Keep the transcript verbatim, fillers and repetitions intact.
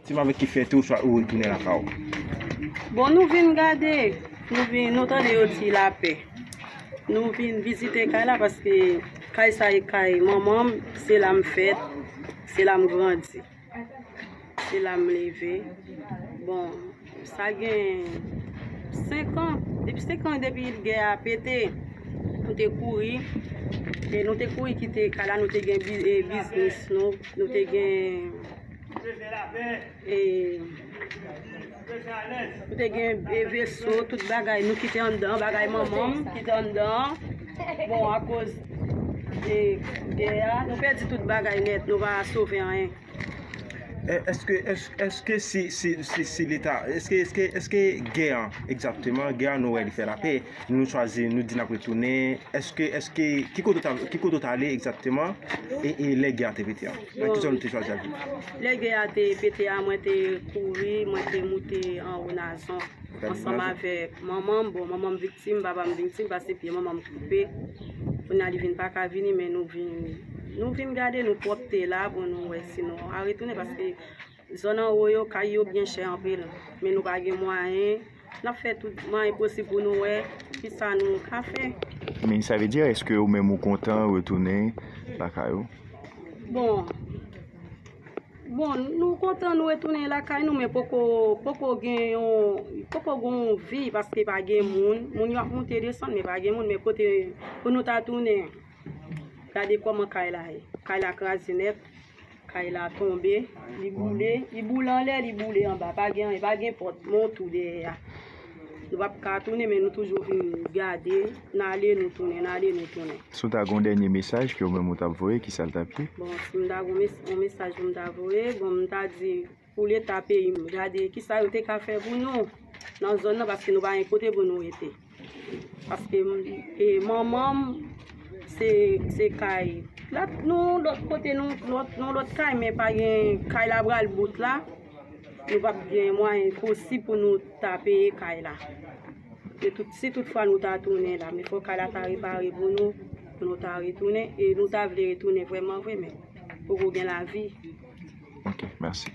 Ti m, avèk ki fyète ou chwa ou retounen lakay ou? Bon, nou vin gade, nou vin, nou tande yo di lapè. Nou vin vizite kay la paske kay sa e kay manman m, se la m fèt, se la m grandi, se la m leve. Bon, sa gen senk an, depi senk an depi gè a pete, nou te kouri, e nou te kouri kite kay la, nou te gen bi-, e, biznis nou, nou te gen E, nou te gen, e, veso, tout bagay nou kite anndan, bagay manman m kite anndan. Bon, akoz, e, gè a, nou pèdi tout bagay nèt, nou pa sove anyen. E, èske, èske, èske si, si, si, si Leta, èske, èske, èske gè an, egzakteman, gè an nou wè li fè lapè, nou chwazi, nou di n ap retounen, èske, èske, ki kote w ta, ki kote w ta ale egzakteman, e, e lè gè a te pete an? Nan ki zòn ou te chwazi al viv? Lè gè a te pete a, mwen te kouri, mwen te moute anwo Nazon. Ansanm avèk manman m, bon, manman m viktim, papa m viktim, paske pye manman m koupe. Kounye a li vin pa ka vini, men nou vin, nou vin gade, nou pwòpte la pou nou wè si nou a retounen, paske zòn anwo yo, kay yo byen chè anpil. Men nou pa gen mwayen. N ap fè tout mwayen posib pou nou wè kisa nou ka fè. Men sa vle di, èske ou menm ou kontan retounen lakay ou? Bon, bon, nou kontan nou retounen lakay nou, men poko, poko gen yon, poko gen yon vi, paske pa gen moun. Moun yo ap monte desann, men pa gen moun. Men kote pou nou ta tounen, gade kòman kay la ye. Kay la kraze nèt, kay la tonbe, li boule, li boule anlè, li boule anba. Pa gen anyen, pa gen pòt, men yon tou dèyè a. Nou p ap ka tounen, men nou toujou vin gade, n ale, nou tounen, n ale, nou tounen. Si w ta gen yon dènye mesaj ke ou menm ou t ap voye, kisa l t ap ye? Bon, si m ta gen yon mes-, yon mesaj pou m ta voye, bon, m ta di pou Leta peyi m, gade kisa yo te ka fè pou nou nan zòn nan, paske nou pa gen kote pou nou rete. Paske, e, manman m, se, se kay. La, nou, lòt kote, nou, lòt, nou, lòt kay, men pa gen kay la pral bout la. Nou p ap gen mwayen posib pou nou ta peye kay la. Men tout, si toutfwa nou ta tounen la, men fò kay la ta repare pou nou, pou nou ta retounen, e nou ta vle retounen vrèman vre, men poko gen lavi. Ok, mèsi.